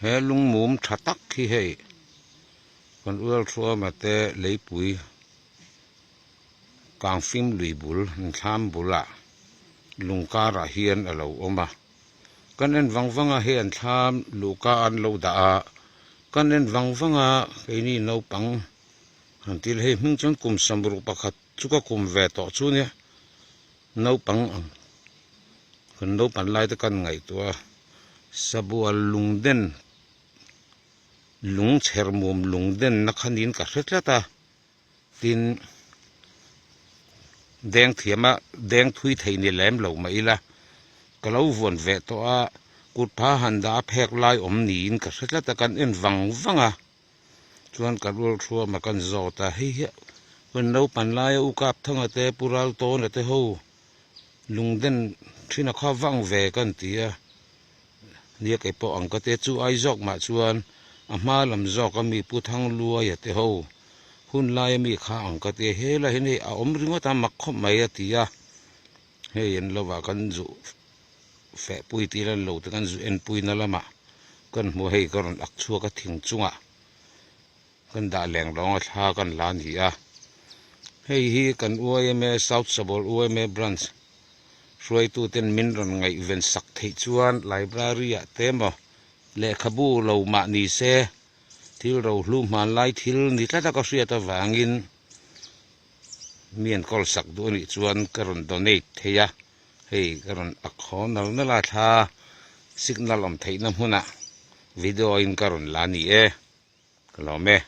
He lungmum tha tak hi hei kan Ualthuama te leipui kangfim lui bul thlam bulah lung karah hian a lo awm a. Kan en vang vang a hei an thlam luhka an lo dah a, kan en vang vang a keini naupang han ti ila hei hming chuan kum samruh pakhat chu ka kum ve tawh chu nia naupang ang kan naupan lai te kan ngaihtuah a sabual lungden lung chher mum lungden na kha niin ka hre tlat a. Tin, deng thiama deng thui thei ni lem lo mah ila, ka lo vuan ve tawh a, kut pha han dah a phek lai awm niin ka hre tlat a, kan en vang vang a, chuan ka rual thuam a kan zawt a, hei hi kan naupan laia u kap thanga te pu ral tawna te ho lungden thin a kha vang ve kan ti a, nia kei pawh ang ka te chu ai zawk mah chuan a hma lam zawk a mi pu Thangluaia te ho hun laia mi kha ang ka ti a, helai hian hei a awm ringawt a mak khawp mai a ti a, hei an lo ah kan zu feh pui tih ila lo te kan zu en pui na lamah kan hmu a, hei ka rawn ak chhuak a thing chungah kan dah leng lawng a thla kan la ni a, hei hi kan yma South Sabol yma branch hruaitu ten min rawn ngaihven sak theih chuan library ah te emaw lehkhabu lo mah ni se thil rohlu hmanlai thil ni tlat a ka hriat avangin mi an kawl sak duh anih chuan ka rawn donate thei a, hei ka rawn ak haw nal nal a thla signal awm theihna hmunah video in ka rawn la ni e. Ka lawm e.